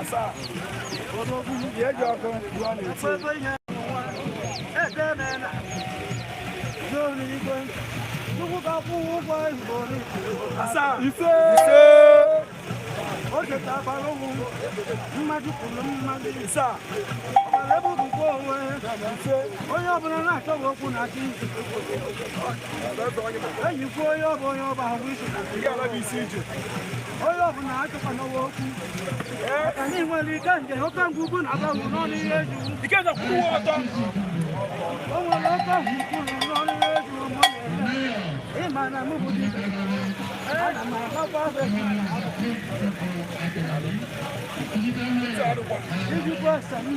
Asaa. Ihe eji ọkụ ruo na-eti. Asaa. Ise. Mmadụ kwuru mmadụ. Asaa. Ọbara ebubukwa onwe. Onye ọbụla na-achọghị okwu na-achị. Enyikwa onye ọbụ onye ọba ahụ isi. Ihe ala bụ isi ije. Onye ọbụla achọkwana okwu. Maka na ị nwere ike nje oke ngwugwu na-agbanwe n'ọnụ ihe ejiwu. Ike ga-akwụrụ ọtọ. O nwere oke ngwugwu n'ọnụ ihe ejiwu ma ọ na-eme. Ịma na mụ bụ dibịa. Ana m agbakwa afọ. Ijikwa ese m.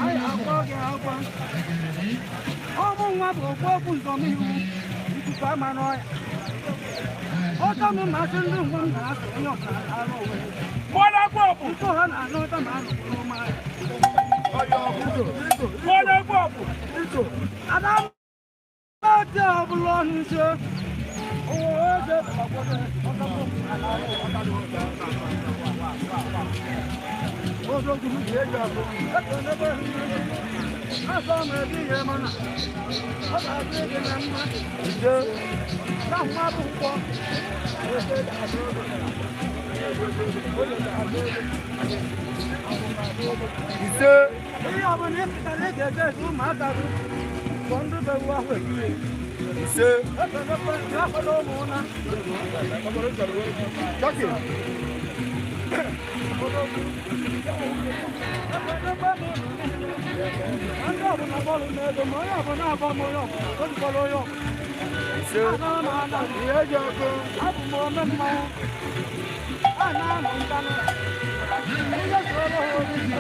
Anyị akpọ gị akwa. Ọmụ nwa bụ okwu okwu nzọmiwu. Ikuku ama n'ọya. Ọtọ m masị ndị mgbe m na-asụ onye ọbụla arụ onwe ya. Mụọ na-agba ọbụ. Iko ha na-anụ ụtọ ma anụkwuru ụmụ anyị. Mụọ na-agba ọbụ. Adamadi ọbụla ọnụ nso. Ụwa eze Afọ m ebe ihe mana ọ ga-adị gị na mma. Na nwa bụ nkwọ. Ise. Ihe ọbụla ị pụtara ị ga-eje ezi ụmụaka gị bụ ndị be ewu ahụ ekiwe. Ise. Akwado ụmụ ụna. Chọkị. Ndị ọbụla bọọlụ n'ego ma onye ọbụla abọ m onye ọbụla o jikwara onye ọbụla. Ise. Ana m ana. Ihe eji ọkụ. Abụ m ome mmanwụ. A na-anọ ntanụ. Ihe soro ha oriri.